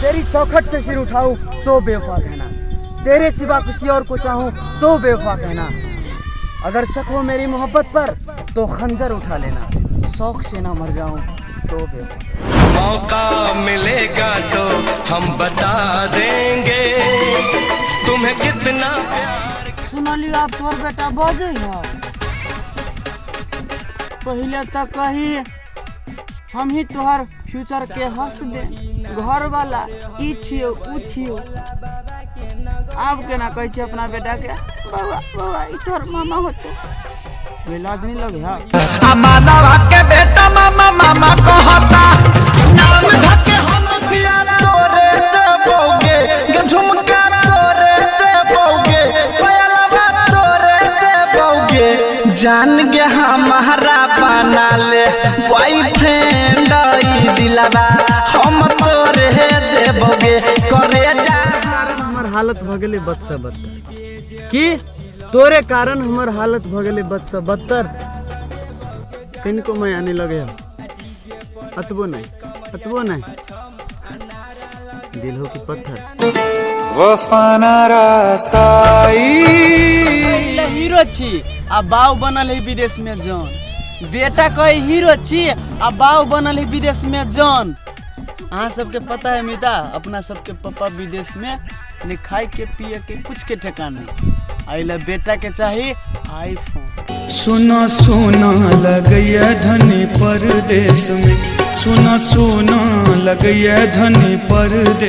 तेरी चौखट से सिर उठाऊं तो बेवफा कहना, तेरे सिवा किसी और को चाहूं तो बेवफा कहना, अगर शक हो मेरी मोहब्बत पर तो खंजर उठा लेना, शौक से ना मर जाऊं तो बेवफा। मौका मिलेगा तो हम बता देंगे तुम्हें कितना प्यार। सुनलियो आब तोहर बेटा बजै है। पहिले तऽ कही हम ही तोहर फ्यूचर के हसबैंड, घर वाला, ई छियौ ऊ छियौ। आब केना कहै छी अपना बेटा के, बौआ बौआ ई तोहर मामा होतौ। लाज नहीं लगे है? मामा के बेटा मामा मामा कहता, नाम धके हम तोरे देबोगे, झुमका तोरे देबोगे, कोयलवा तोरे देबोगे, जान गे हमारा बना ले बॉयफ्रेंड, ई दिलवा हम तोरे देबोगे, करे जा। कारण हमर हालत भऽ गेलै बद से बदतर, की तोरे कारण हमर हालत भऽ गेलै बद से बदतर। कनिको माया नहीं लगे है, अतबो नहीं, अतबो नहीं, दिल हो कि पत्थर। पहिले हीरो छी आ बाऊ बनल है विदेश में जॉन, बेटा कहे हीरो छी आ बाऊ बनल है विदेश में जॉन। अहाँ सबके पता है मिता, अपना सबके पप्पा विदेश में नहीं खाए के पिए के कुछ के ठेकान नहीं, आइला बेटा के चाही आईफोन। सोना सोना लगैया धनी परदेश में, सोना सोना लगैया धनी परदेश।